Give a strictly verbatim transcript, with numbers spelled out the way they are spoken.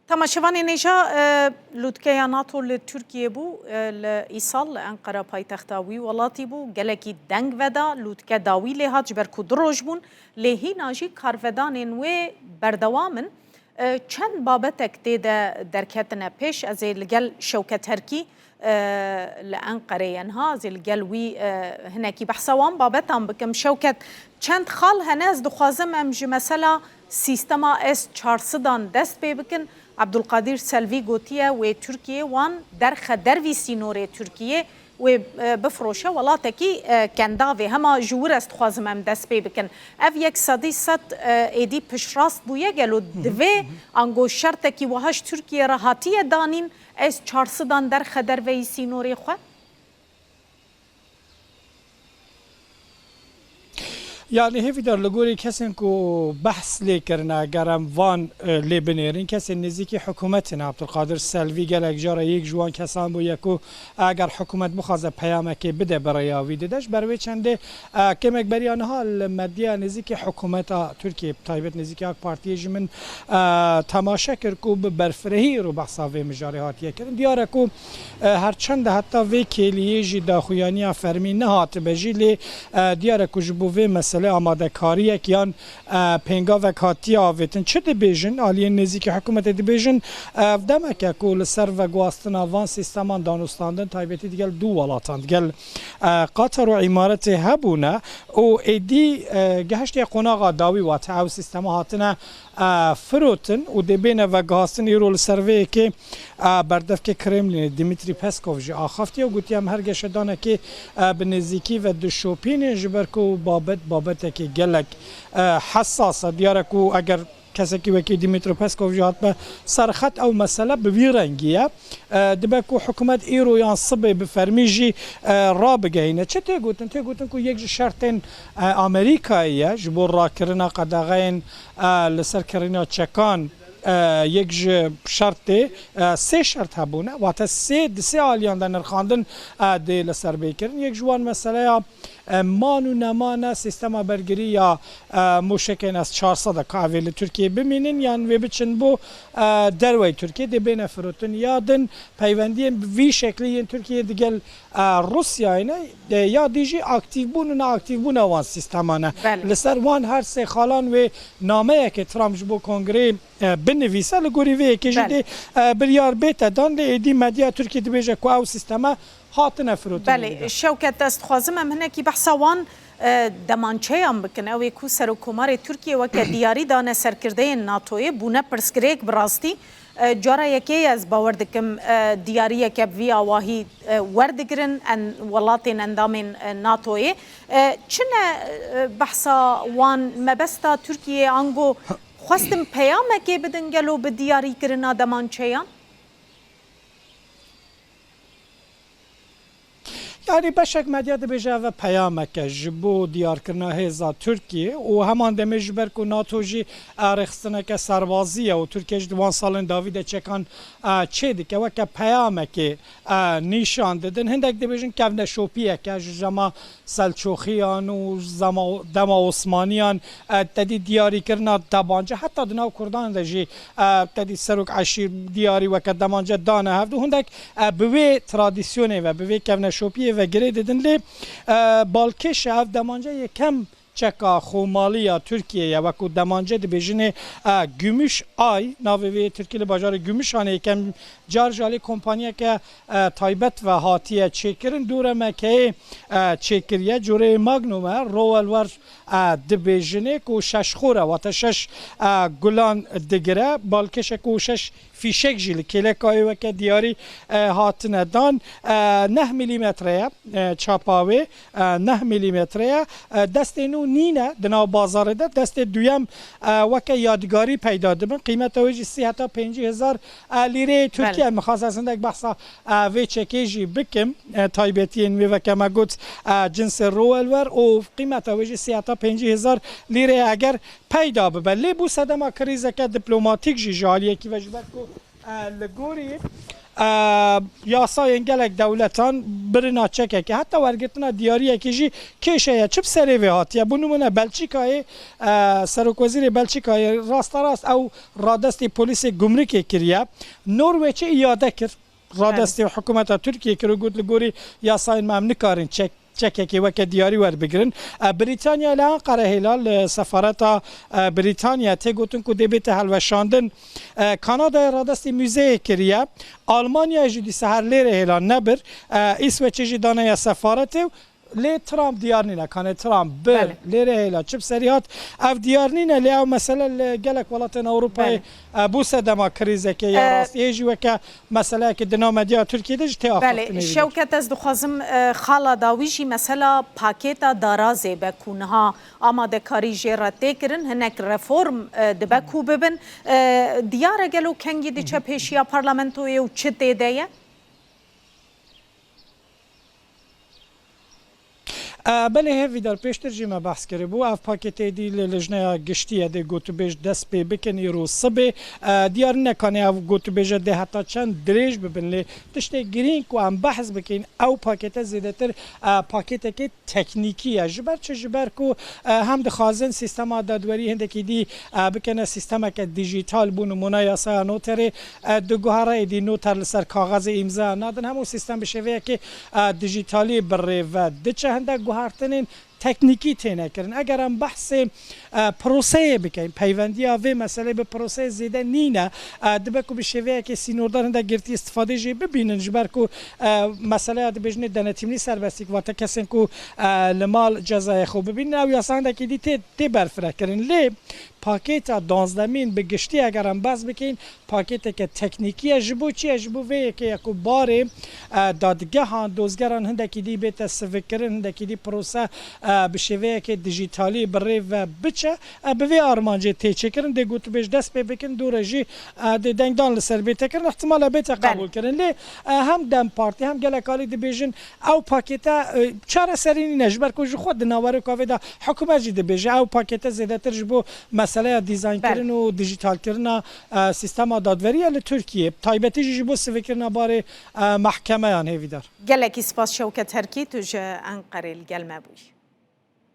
Temaşevanên hêja, e, lûtkeya NATO li Tirkiyê bû, e, li îsal li Enqera paytexta wî welatî bû, gelekî deng veda, lûtke dawî lê hat, ji ber ku du roj bûn, lê hîna jî karvedanên wê berdewam in. E, çend babetek tê de derketine pêş, ez ê li gel Şewket Herkî, e, li Enqereyê ye niha, ez ê li gel wî, e, hinekî behsa wan babetan bikim. Şewket, çend xal hene, ez dixwazim em ji mesela sîstema S çar sedan dest pê bikin. Abdulkadir Selvî gotiye wê Tirkiyê wan derxe dervî sînorê Tirkiyê, wê, e, bifiroşe welatekî, e, kendavê. Hema ji wir ez dixwazim em dest pê bikin. Ev yek sedî sed, e, êdî piştrast bûye. Gelo divê ango şertekî wiha ji Tirkiyê re hatiye danîn, S çar sedan derxe derveyî sînorê xwe? Yanî hêvîdar, li gorî kesên ku behs lê kirine, eger em van, e, lê binêrin, kesên nêzîkî hikûmetê ne. Abdulkadir Selvî gelek cara yek ji wan kesan bûye ku eger hikûmet bixwaze peyamekê bide, bi rêya wî dide. Ji ber wê çendê, e, kêmek beriya niha li medyaya nêzîkî hikûmeta Tirkiyê, bi taybet nêzîkî AK Partiyê jî min, e, temaşe kir ku bi berfirehî îro behsa vê mijarê hatiye kirin. Diyar e ku, e, her çend heta vê kêliyê jî daxuyaniya fermî nehatibe jî, lê, e, diyar e ku ji bo vê meselê amadekariyek yan, e, pêngavek hatiye avêtin. Çi dibêjin? Aliyên nêzîkî hikûmetê dibêjin, e, ev demek e ku li ser veguhastina van sîsteman danûstandin, taybetî digel du welatan, digel, e, Qatar û Îmaretê hebûne û êdî, e, gehiştiye qonaxa dawî, wate ew sîstema hatine, e, firotin û dê bêne veguhastin. Îro li ser vê yekê, e, berdevkê Kremlînê Dmitry Peskov jî axaftiye û gotiye, em her geşedanekê, e, bi nêzîkî ve dişopînin, ji ber ku babet babetekî gelek, e, hesas e. Diyar e ku eger kesekî wekî Dmitry Peskov jî hatbe ser xet, ew mesele bi vî rengî ye. E, dibe ku hikûmet îro yan sibê bi fermî jî, e, rabigehîne. Çi tê gotin? Tê gotin ku yek ji şertên, e, Amerîkayê ye ji bo rakirina qedexeyên, e, li ser kirîna çekan, e, yek ji şertê, e, sê şert hebûne, wate sê, di sê aliyan de nirxandin, e, dê li ser bê kirin. Yek ji wan meseleya, e, man û nemana sîstema bergirî ya, e, mûşekên S çar sed e, ka ev ê li Tirkiyê bimînin yan wê biçin bo, e, derwey Tirkiyê, dê bêne firotin. Ya din peywendiyên bi vî şeklî yên Tirkiyê digel, e, Rûsyayê ne, e, ya dî jî aktîvbûn û neaktîvbûna wan sîsteman e. Belê. Li ser wan her sê xalan wê nameyekê Trump ji bo kongreyê, e, binivîse, li gorî vê yekê jî, belê, dê, e, biryar bête dan, lê êdî medya Tirkiyê dibêje ku ew sîsteme hatine firotin. Belê, Şewket, ez dixwazim em hinekî behsa wan, e, demançeyan bikin. Ew ê ku Serokkomarê Tirkiyê weke diyarî dane serkirdeyên NATOyê, bûne pirsgirêk bi rastî. E, cara yekê ye, ez bawer dikim, e, diyariyeke bi vî awahî, e, werdigirin en, welatên endamên, e, NATOyê. E, çi ne, e, behsa wan, mebesta Tirkiyê ango xwestin peyamekê bidin gelo bi diyarîkirina demançeyan? Yanî beşek medya dibêje ev peyamek e ji bo diyarkirina hêza Tirkiyê û heman demê ji ber ku NATO jî, e, rêxistineke serbazî ye û Tirkiye jî di wan salên dawî de çekan, e, çêdike, weke peyamekê, e, nîşan didin. Hindek dibêjin kevneşopiyek e ji zema Selçûxiyan û zema, dema Osmaniyan, e, tedî diyarîkirina demance, heta di nav Kurdan de jî, e, tedî serok eşîr diyarî weke demance dane hev. Hindek, e, bi wê tradisyonê ve, bi vê kevneşopiyê ve girê didin. Lê, e, balkêş e, ev demance yekem çeka xomaliya Tirkiyê ye, wekû demance dibêjinê, e, Gümüş Ay, navê vê yê Tirkî li bajarê Gümüşhanê yekem car ji alî kompanyeke, e, taybet ve hatiye çêkirin. Dû re mekeyê, e, çêkiriye. Coreyê Magnum e, Roe li wer, e, dibêjinê ku şeş xor e, wate şeş, e, gulan digire. Balkêşek û şeş fîşek jî li kêlekayê weke diyarî, e, hatine dan. E, neh milîmetre ye, e, çapa wê, e, neh milîmetre ye. E, destê nû nîne di nav bazarê de, destê duyem, e, weke yadigarî peyda dibin. Qîmeta wê jî sî heta pêncî hezar, e, lîreyê Tirkî ye. Belê. Min xwest ez hindek behsa, e, vê çekê jî bikim. E, taybetiyên wê, weke me got, e, cinsê Roe li wer û qîmeta wê jî sî heta pêncî hezar lîre ye eger peyda bibe. Lê bû sedema krîzeke diplomatîk jî ji aliyekî ve, ji ber ku, e, li gorî, e, yasayên gelek dewletan birina çekekê, heta wergirtina diyariyekê jî kêşe ye. Çi bi serê vê hatiye? Bo nimûne Belçîkayê, e, serokwezîrê Belçîkayê rasterast ew radestê polîsê gumrikê kiriye. Norwêçê îade kir. Radestê hikûmeta Tirkiyê kir û got, li gorî yasayên me em nikarin çek, çekekê weke diyarî werbigirin. E, Brîtanya li Enqere hêla li sefareta, e, Brîtanya tê gotin ku dê bête helweşandin. E, Kanadayê radestê muzeyê kiriye. Almanyayê jî dîsa her lêrê hêla nebir. E, Îsweçê jî daneye sefaretê û lê Trump diyar nîne. Kanê Trump bir, Belê. lêrê hêla çi bi serî hat, ev diyar nîne. Lê ew mesele li gelek welatên Ewropayê, Belê. e, bû sedema krîzekê ya E, rastî. Hê jî weke meseleyekê di nav medya Tirkiyê de jî tê axaftinê Belê, vî de. Şewket, ez dixwazim, e, xala dawî jî mesela pakêta darazê be ku niha amadekarî jê re tê kirin, hinek reform, e, dibe ku bibin. E, diyar e gelo kengî diçe pêşiya parlamentoyê û çi tê de ye? E, belê Hêvîdar, pêştir jî me behs kiribû. Ev pakêtê dî li Lijneya Giştî ye, dê gotûbêj dest pê bikin îro sibê. E, diyar nîne kanê ev gotûbêje dê heta çend dirêj bibin, lê tiştê girîng ku em behs bikin, ew pakête zêdetir, e, pakêtekê teknîkî ye. Ji ber çi? Ji ber ku, e, hem dixwazin sîstema dadwerî hindekî dî, e, bikene sîstemeke dijîtal, bo nimûne yasaya noterê, e, diguhere êdî noter li ser kaxezê îmzaya nadin. Hemû sîstem bi şêveyekê, e, dijîtalî bi rê ve diçe. Hindek guhertinên teknîkî têne kirin. Eger em behsê, e, proseyê bikin, peyvendiya vê meselê bi proseyê zêde nîne. E, dibe ku bi şêveyekê sînordar hindek girtî îstifadê jê bibînin, ji ber ku, e, meseleya dibêjinê denetimlî serbestî, wate kesên ku, e, li mal cezayê xwe bibînin, ew yasa hindekî dî tê, tê berfirehkirin. Lê pakêta danzdemîn bi giştî eger em behs bikin, pakêteke teknîkî ye. Ji bo çi ye? Ji bo vê yekê ye ku barê, e, dadgehan, dozgeran hindekî dî bête sivikkirin, hindekî dî prose, e, bi şêveyekê dijîtalî bi rê ve biçe, e, bi vê armancê tê çêkirin, dê gotûbêj dest pê bikin, dû re jî, e, dê dengdan li ser bête kirin, ihtimal e bête Belê. qebûl kirin. Lê, e, hem DEM Partî hem gelek alî dibêjin, ew pakête, e, çareserî nîne, ji ber ku ji xwe di naveroka vê de hikûmet jî dibêje, ew pakête zêdetir ji bo meseleya dîzaynkirin Belê. û dijîtalkirina, e, sîstema dadwerî ye li Tirkiyê. Taybetî jî ji bo sivikirina barê, e, mehkemeyan. Hêvîdar. Gelekî spas Şewket Herkî, tu ji Enqerê li gel me bûyî.